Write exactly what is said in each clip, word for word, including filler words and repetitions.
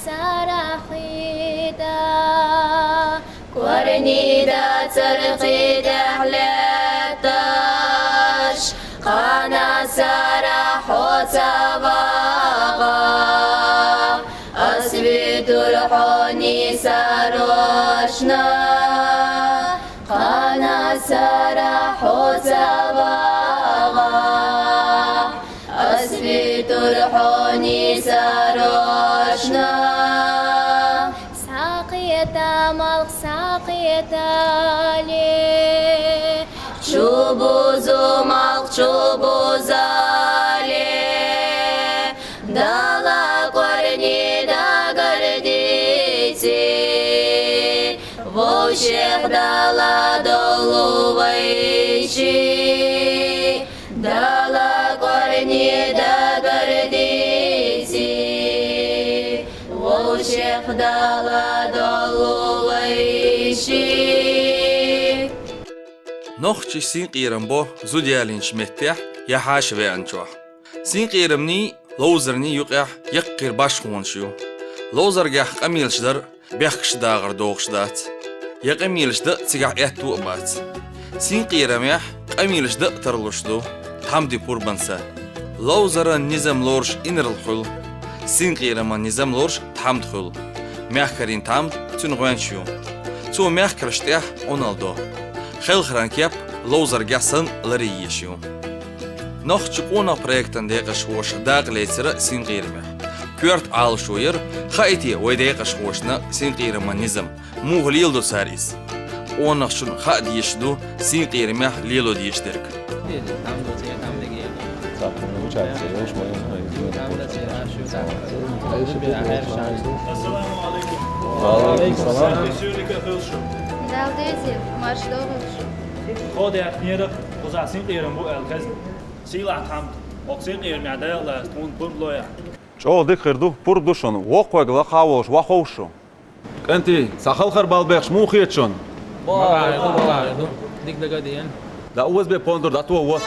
Сарахида, корнида цархидехлеташ, хана сара хоцавага, асвитур хони сарошна, хана сара хоцавага. Асвитур хони сарошна. Сакъета малх сакъетали. Чубузу малх чубузали. Дала корни дагардици. Вовшех дала долувайши. Дала корни дагардици, вовшех дала долувайши. Нохчий синкъерам бо зуделинчу меттехь я хьаша веанчохь. Синкъерамний, ловзарний юкъехь яккхийра башхонаш ю. Ловзаргахь къамелаш дар бехкаш дагӀар дохуш дац. Я къамелаш дан цигахь аьтту а бац. Синкъерамехь къамелаш дан а тарлуш ду тхьамди пурбанца. Ловзаран низам лоруш инарла хуьлу, синкъераман низам лоруш тхьамда хуьлу. Мехкарийн тхьамда цуьнан гӀоьнча ю. Цо мехкарш тӀехь Ӏуналла до. Хелхаран кеп ловзаргахь санна ларъеш ю. Нохчийн къонах проектан декъашхоша дакъа лецира синкъерамехь. Коьрта Ӏалашо яра, хаийта вай декъашхошна синкъераман низам, муха леладо цара иза. Къонахчунна хаа дезаш ду синкъерамехь лело дезаш дерг. Ассаламу алейкум. Ва алейкум салам. Дала деза, марша догӀийла шу. Кхо даьтта нерах кхузахь синкъерам бу аьлла хезна. Сийлахь тхьамда, хӀокху синкъерамехь Дала тхуна пурба лойла. ЧӀогӀа дика хир ду, пурба ду шуна, воккхойга лакха а волуш, ваховшу шу. КӀентий, цхьа халхар бала бехаш муха хета шуна? Бала хир ду, бала хир ду. Дика дагадеана. Да озабе пондур дӀатово.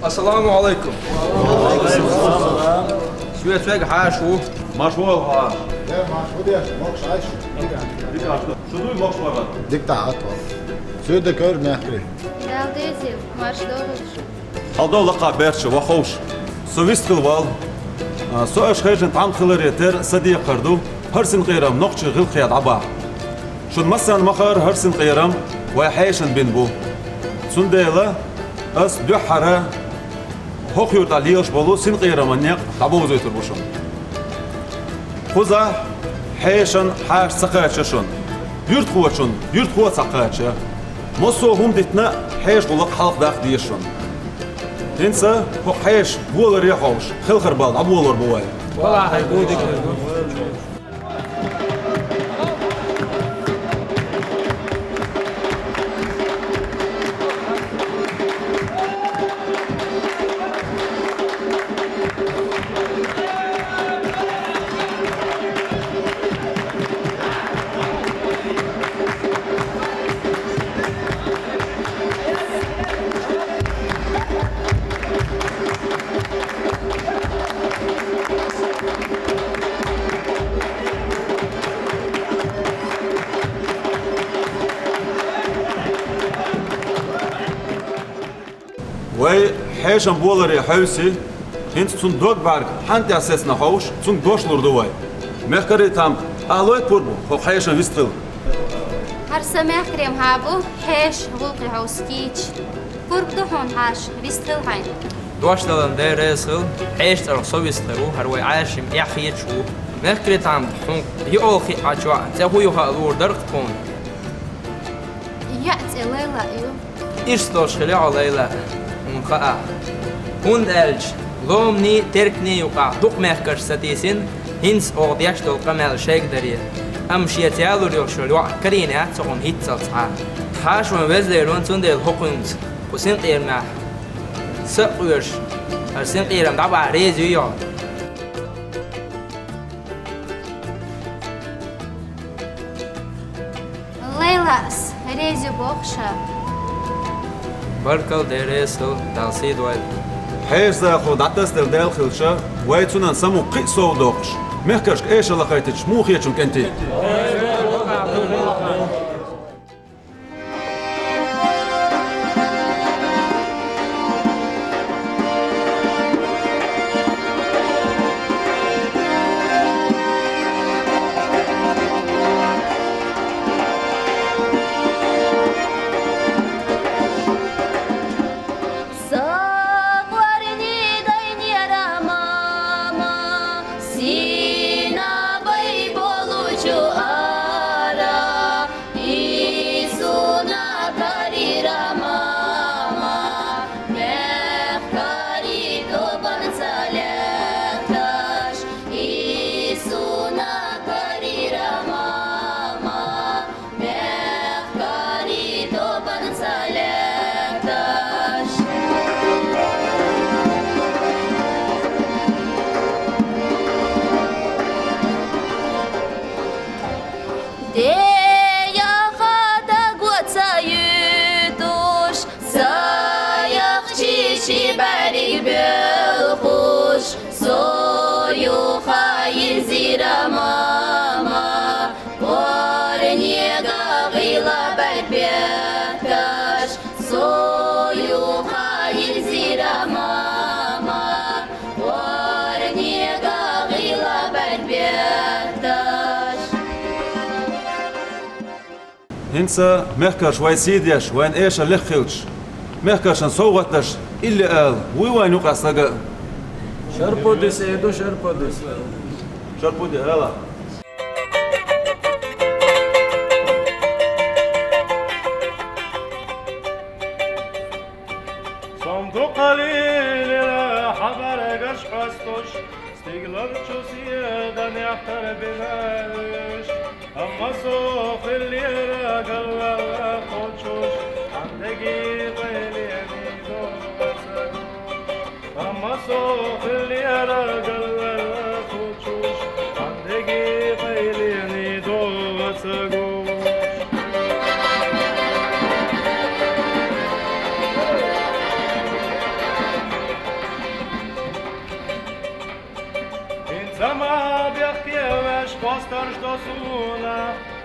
Ассаламу алайкум. Соьца вега хьаша ву. Марш вогӀийла хьо. Шу дуй мохк вара? Дика тӀаьхьа а тхо. Соьца декор мехкарий. Дала дезийла, марш догӀийла шу. Хьалдов лакха берча ваховш. Со вистхила вал. А, со аша хержан тхьамда хиларе терра са декхар ду, хӀара синкъерам нохчий гӀиллакхе дӀабахьа. Шун массанна ма харра хӀара синкъерам вай хьешан бина бу. Цундела ас дуьххьара хӀокху юьртахь лелаш болу синкъераман некъ дӀабовзуьйтур бу шуна. Кхузахь хьешан хьаша ца кхача шуна. Юьртахочун юьртахо а ца кхача. Массо а хӀума дитина а хьешан гӀуллакх хьалха даккха деза шуна. ХӀинца хӀокху хьешан боларе хьовш, хелхар бала дӀаболор бу вай. Вай хьешан боларе хьаьвсий, хӀинца цуьнан дог бӀаьрг хьанна тӀехь сецна хьовш, цуьнга дош лур ду вай. Мехкарий тхьамда, ахьа лой пурба хӀокху хьешан вистхила? ХӀара сан мехкарий ма бу, хьешан гӀуллакхе хьовса кийча. Пурба ду хьуна хьаша, вистхила хьайна. Дош даларна Дела реза хуьлда, хьешан цӀарах со вистхир ву, хӀара вай Ӏаьршимма эхь хеташ ву. Мехкарий тхьамда, хьуна йоӀ хиъча, цӀе хӀун ю хаа луур дара-кх тхуна? ЙоӀ цӀе Лайла ю. Иштта долуш хили хьо, Лайла, хьуна хаа. ХӀунда аьлча ломанийн, терканийн юкъахь дукха мехкарш сатийсина, хӀинца оха деш долу къамел шайга даре. Амма шеца ялур йолуш йолу йоӀ карийна яц хьуна хӀинццалц Ӏа. Тхьаша вайн веза Дела ван, цундела хӀокхуьнца кху синкъерамехь са а къоьшуш, хӀара синкъерам дӀабахьа реза юй хьо? Лайлас, реза ю боху ша. Баркалла, Дела реза хуьлда, Дала сий дойла. Хьешан захо дӀатасаделла Дела хилча, вай цунна самукъа кхин а сов доккхуш, мехкаршка эшар лахийтича муха хетачун кӀентий? Сан кӀорни дайнера мама, сийна бай болучу ара, и суна карийра мама, мехкарий тобанца лаьтташ, и суна карийра мама, мехкарий тобанца лаьтташ. Деяха дагоца юьтуш, саяхчи ши бӀаьриг боьлхуш, со юха йирзира мама, кӀорнега гӀийла бӀаьрг бетташ, со юха йирзира мама, кӀорнега гӀийла бӀаьрг бетташ. ХӀинца мехкарш вай сий деш, вайн эшар лехха хилча, мехкаршна совгӀат деш илли ала, вуй вайн юкъахь стага а? Шарподис, Эду, шарподис. Шарподи, ала. Сон дукха лелира хьан бӀаьргаш хьостуш, стиглалчу седа нехтар бина уьш. Амма со хиллера галвала кхочуш, хьан деги къайлений догӀа ца гуш. Амма со хиллера галвала кхочуш, хьан деги къайлений догӀа ца гуш.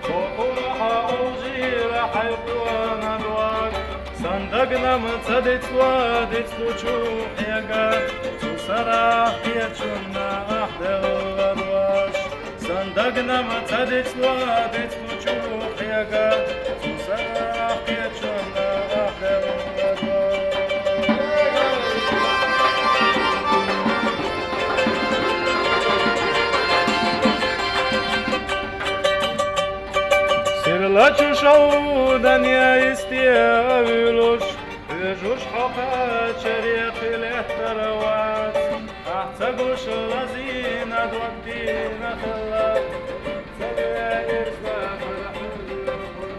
Хьо къурхьа олжира хьайкъона дог, сан дагнам ца дицло дицлучу хьега, цу сарахь кхечунна ахь делла дош. Сан дагнам ца дицло дицлучу хьега, цу сарахь кхечунна ахь делла дош. Сирла чу шовданеа йисте а вуьйлуш, хьоьжуш хьо кхачаре кхин лаьттара вац. Ахь ца гуш лазийна дог дийна хилла, ца беа ирс дахар хьуьллуьйхур.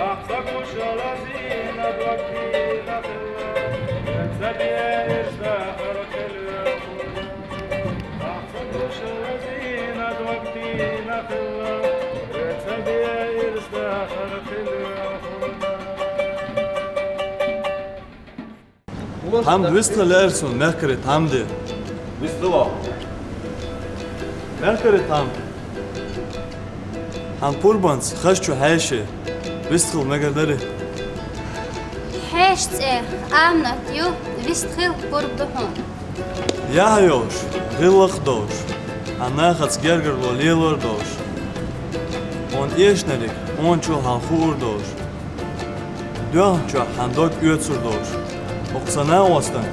Ахь ца гуш лазийна дог дийна хилла, ца беа ирс дахар хьуьллуьйхур. Ахь ца гуш лазийна дог дийна хилла, ца беа ирс дахар хьуьллуьйхур. Тхьамда вистхила лаьара суна, мехкарий Тхьамде. Вистхила. Мехкарий Тхьамда. Хьан пурбанца хаза чу хьаьший, вистхила мегар дарий? Хьаьший цӀе Аминат ю, вистхила, пурба ду хьуна. Яхь йолуш, гӀиллакх а долуш, хьан нахаца гергарло лелор а долуш, хьуна эшнарг хьуна чул хьалха хуур а долуш, доьхначохь хьан дог оьцур а долуш, хӀокху сан накъостана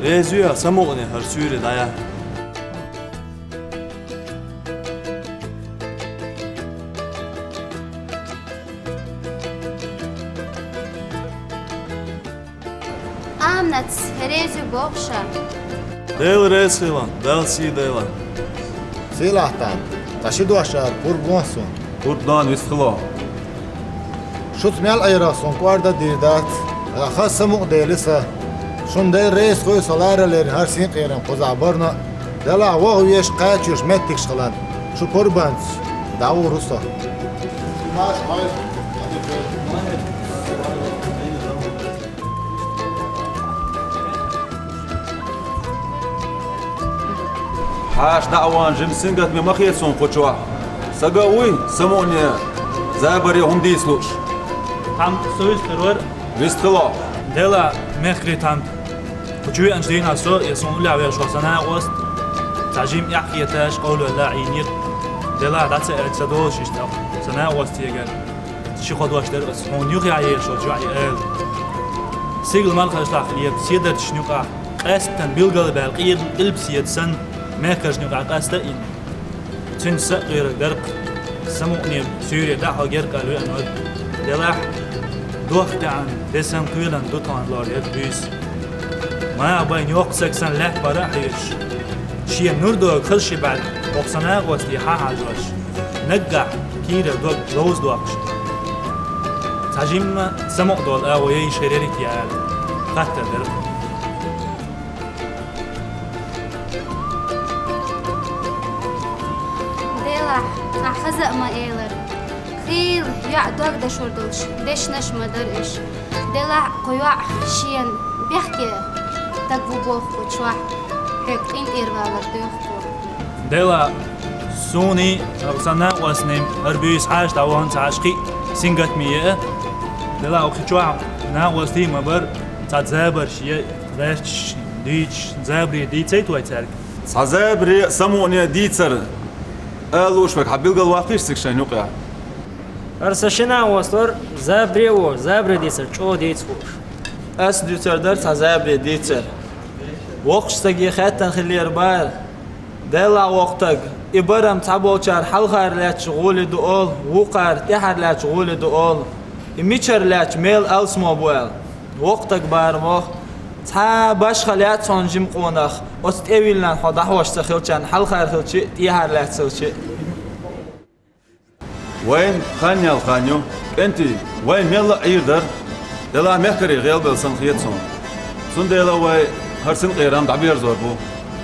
реза юй хьо самукъане хӀара суьйре дӀаяхьа? Аминатс реза ю боху ша. Дела реза хуьлда, Далла сий дойла. Сийлахь тхан, ткъа ши дош ара пурба ду суна. Пурба ду, вистхила. Шуьца мел Ӏийрах суна кӀорда а дийр дац, ткъа хаза самукъаделира сан. Шуна Дела реза хуьлда со ларалерина хӀара синкъерам кхузахь барна а. Делахь ваха везаш, кхачош меттигаш хиларна, шу пурбанца дӀагӀур ву со. Хьаша дӀа а вахана, жима сингаттаме ма хета суна кху чохь. Сага а вуй, самукъане, забаре хӀума дийца лууш. Тхьамда, со вистхир вара. Вистхила. Дела, мехкарий Тхьамда. Кху чу веанчу дийнахь со, я суна уллехь веш волу сан накъост, цхьа жима эхь хеташ, къовлавелла Ӏийнера. Дела, дӀа ца аьлча, ца долуш иштта, сан накъостегара ши-кхо дош дара аса, хьуна юххехь езаш йолчу йоӀе ала. Сигала мархашлахь хилира, седарчашна юкъахь, къаьсттина билгал а баьлла, къилба, къилба седа санна, мехкаршна юкъахь къаста а йина. Цуьнан са а кхоьруш дара-кх, самукъане суьйре дӀа хьо герга аьлла веана вара. Делахь, дохк а таьӀна, де санна кхоьлина ду тхуна лор яра буьйса. Маха байна йоккха саг санна лаьтта бара а хьоьжуш, шен нур догу хаза ши бӀаьрг хӀокху сан накъостий хьан хьажош, наггахь кийрара дог ловза доккхуш, цхьа жимма самукъадолу агӀо яйиш хир ярий те аьлла, хаттар дара-кх. Делахь, ахь хаза а ма элара. Хийла йоӀ дог дашур долуш, дешнаш а ма дара уьш. Делахь, кху йоӀ шена бехке стаг ву боху кху чохь, хьоьга къинтӀера валар доьху кхо. Делахь, суна а, сан накъостана а хӀара буьйса хьаша дӀавахана ца Ӏаш кхин а сингаттаме еа. Делахь, кху чохь накъостий а ма бара, цхьа забарш е гӀерташ, дуьйцуш, забаре дийцайта вай цаьрга? Цхьа забаре а, самукъане а дийцар ала лууш верг хьан билгал ваккхийша цига шайна юкъехь? ХӀара сан ши накъост вара, забаре а волуш, забаре дийцар чӀогӀа дийца хууш. Ас дуьйцур дара цхьа забаре дийцар. Воккхачу стаге хаьттина хиллера бара. Делахь, воккха стаг, и барам цхьаболчара хьалхара лаьттачу гӀоле ду олу, вукхара тӀаьхьара лаьттачу гӀоле ду олу. И мичара лаьттачу мел алсамо бу аьлла. Воккха стаг бара боху: цхьа башха лаьцна хьуна жима къонах, оцу тӀе виллина хьо дӀахьош ца хилчарна, хьалхара хилчи а, тӀехьара лаьцна хилчи а. Вайн хан ял хан ю, кӀентий, вай мелла а Ӏийр дара, делахь мехкарий гӀелбелла санна хета суна. Цундела вай хӀара синкъерам дӀаберзор бу.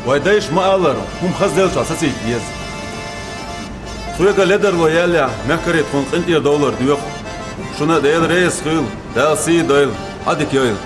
Вай дайша ма-аллара, хӀума хазделлачохь сацийта деза. Тхоьга ледарло яьллехь, мехкарий тхуна къинтӀера довлар доьху. Шуна Дела реза хуьлда, Дала сий дойла, Ӏа дика йойла.